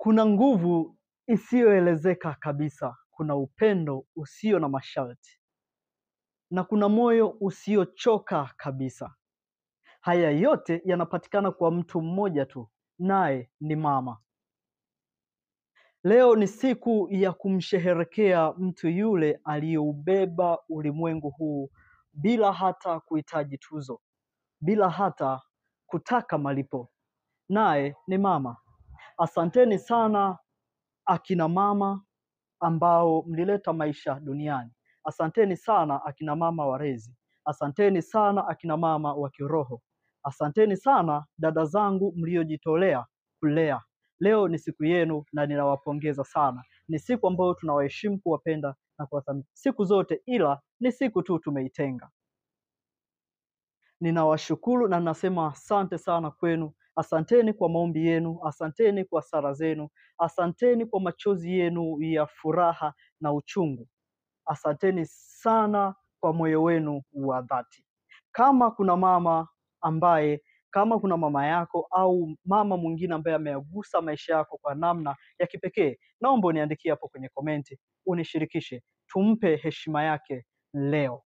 Kuna nguvu isiyoelezeka kabisa, kuna upendo usio na masharti na kuna moyo usiochoka kabisa. Haya yote yanapatikana kwa mtu mmoja tu, naye ni mama. Leo ni siku ya kumsherehekea mtu yule aliyeubeba ulimwengu huu bila hata kuhitaji tuzo, bila hata kutaka malipo, naye ni mama. Asanteni sana akina mama ambao mlileta maisha duniani. Asanteni sana akina mama walezi. Asanteni sana akina mama wa kiroho. Asanteni sana dada zangu mliojitolea kulea. Leo ni siku yenu na ninawapongeza sana. Ni siku ambayo tunawaheshimu, kuwapenda na kuwathamini siku zote, ila ni siku tu tumeitenga. Ninawashukuru na nasema asante sana kwenu. Asanteni kwa maombi yenu, asanteni kwa sala zenu, asanteni kwa machozi yenu ya furaha na uchungu. Asanteni sana kwa moyo wenu wa dhati. Kama kuna mama ambaye, kama kuna mama yako au mama mwingine ambaye ameyagusa maisha yako kwa namna ya kipekee, naomba uniandikie hapo kwenye komenti, unishirikishe, tumpe heshima yake leo.